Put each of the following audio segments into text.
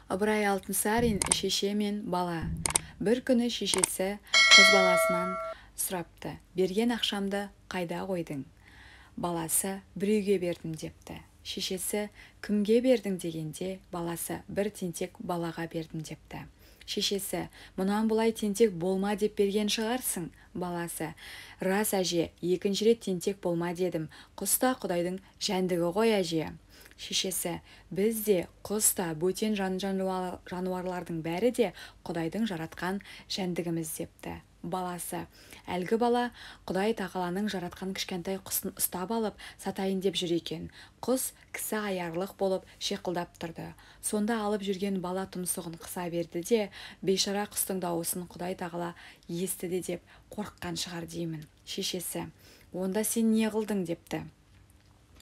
Ыбырай Алтынсарин «Шеше мен бала». Бір күні шешесі қыз баласынан сұрапты: «Берген ақшамды қайда қойдың?» Баласы: «Біреуге бердім», – депті. Шешесі: «Кімге бердің?» – дегенде, баласы: «Бір тентек балаға бердім», – депті. Шешесі: «Мұнан бұлай тентек болма деп берген шығарсың?» Баласы: «Рас, әже, екінші рет тентек болма дедім. Құс та құдайдың жәндігі ғой, әже». Шешесі: «Біз де, құс та, бөтен жан-жануарлардың бәрі де құдайдың жаратқан жәндігіміз», – депті. Баласы: «Әлгі бала құдай тағаланың жаратқан кішкентай құсын ұстап алып, сатайын деп жүр екен. Құс кісі аярлық болып шиқылдап тұрды. Сонда алып жүрген бала тұмсығын қыса берді де, бейшара құстың дауысын құдай тағала естіді деп қорыққан шығар деймін». Шешесі: «Онда сен не қылдың?» – депті.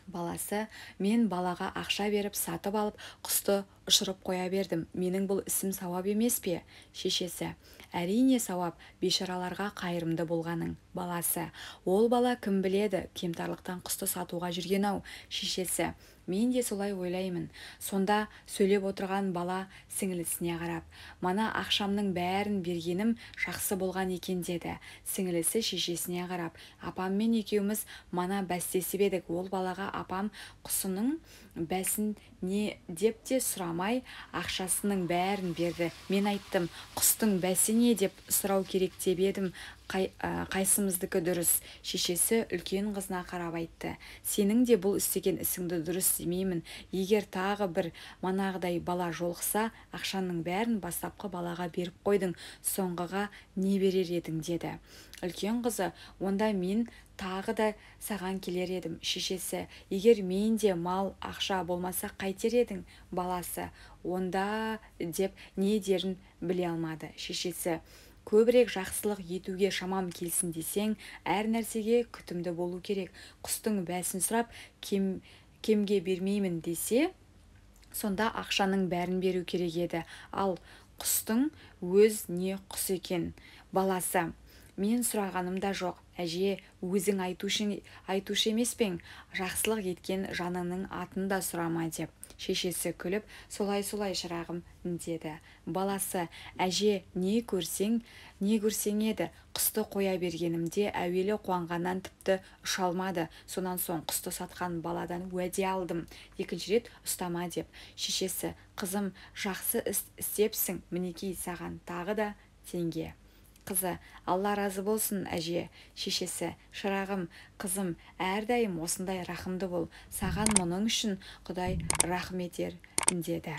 Баласы: «Мен балаға ақша беріп, сатып алып, құсты ұшырып қоя бердім. Менің бұл ісім сауап емес пе?» Шешесі: «Әрине, сауап, бейшараларға қайырымды болғаның». Баласы: «Ол бала, кім біледі, кемтарлықтан құсты сатуға жүрген-ау». Шешесі: «Мен де солай ойлаймын». Сонда сөйлеп отырған бала сіңілісіне қарап: «Мана ақшамның бәрін бергенім жақсы болған екен», – деді. Сіңілісі шешесіне қарап: «Апаммен екеуміз мана бәстесіп едік. Ол балаға апам құсының бәсін не деп те сұрамай, ақшасының бәрін берді. Мен айттым, құстың бәсі не деп сұрау керек деп едім. Қайсымыздікі дұрыс?» Шешесі үлкен қызына қарап айтты: «Сенің де бұл істеген ісіңді дұрыс демеймін. Егер тағы бір манағыдай бала жолықса, ақшаның бәрін бастапқы балаға беріп қойдың, соңғыға не берер едің?» – деді. Үлкен қызы: «Онда мен тағы да саған келер едім». Шешесі: «Егер менде мал, ақша болмаса, қайтер едің?» Баласы: «Онда», – деп не дерін біле алмады. Шешесі: «Көбірек жақсылық етуге шамам келсін десең, әр нәрсеге күтімді болу керек. Құстың бәсін сұрап, кем, кемге бермеймін десе, сонда ақшаның бәрін беру керек еді. Ал құстың өз не құс екен?» Баласы: «Мен сұрағаным да жоқ, әже, өзің айтушы емес пе ең, жақсылық еткен жаныңның атын да сұрама деп?» Шешесі күліп: «Солай, солай, шырағым», – деді. Баласы: «Әже, не көрсең, не көрсең еді, құсты қоя бергенімде әуелі қуанғаннан тіпті ұша алмады. Сонан соң құсты сатқан баладан уәде алдым, екінші рет ұстама деп». Шешесі: «Қызым, жақсы іс істепсің, мінекей, саған тағы да теңге». Қызы: «Алла разы болсын, әже». Шешесі: «Шырағым, қызым, әрдайым осындай рахымды бол, саған мұның үшін құдай рахым етер», – деді.